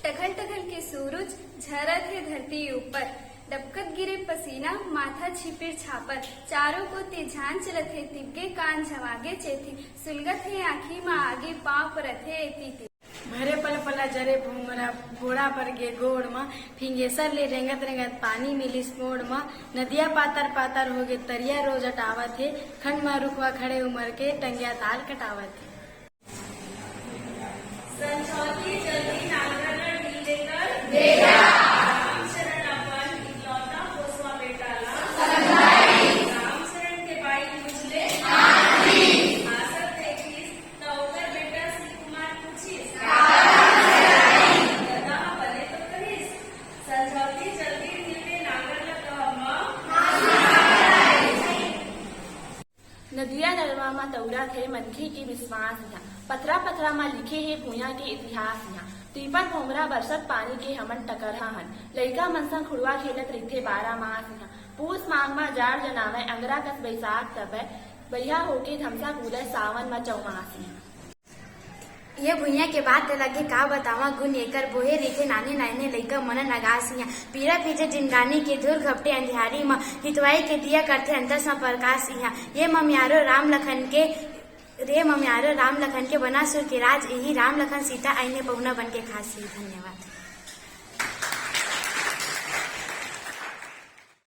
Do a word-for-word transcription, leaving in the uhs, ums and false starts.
टघल टघल के सूरज झरत हे धरती ऊपर, डबकत गिरे पसीना, माथा छिपिर छापर। चारों कोती झांच लथे, तिबगे कान झवागे चेथी, सुलगत हे आँखी म आगी, पाँव परत हे एती ती। भरे पलपला जरे भोमरा, गोड़ा पर गे गोड़ म, फिंगेसर ले रेंगत रेंगत पानी मिलिस मोड़ म। नदिया पातर पातर होगे, तरिया रोज अटावत हे, खंड म रुखवा खड़े उमर के, टंगिया ताल कटावत हे। संझौती जल्दी नांगर ल ढील देकर, रामचरण अपन इकलौता पोसवा बेटा ला, रामचरण के बाई बुझले, आसत देखिस, त ओकर बेटा श्री कुमार पूछिस, "ददा ह बने तो कहिस, संझौती जल्दी ढील दे नांगर ल कहब म।" नदिया नरवा म तौरत हे मनखे के विश्वास इहाँ, पथरा पथरा म लिखे हे भुइयां के इतिहास इहाँ। पीपर भोमरा बरसत पानी के हमन टकरहा हन, लइका मन संग खुड़वा खेलत रहिथे बारा मास इहाँ। पूस माघ म जाड़ जनावय, अंगरा कस बइसाख तबय, बइहा होके धमसा कूदय सावन म चौमास इहाँ। ये भुइयां के बात त लगे का बतावां, गुन एकर बोहे रहिथे नाने नाने लइका मन नगास इहाँ। पीरा पीजे जिनगानी के धूल घपटे अंधियारी म, हितवाई के दिया करथे अंतस म परकास इहाँ। ये ममियारो राम लखन के, रे ममियारो राम लखन के बनासुर के राज इही, राम लखन सीता आइने पहुना बन के खास इही। धन्यवाद।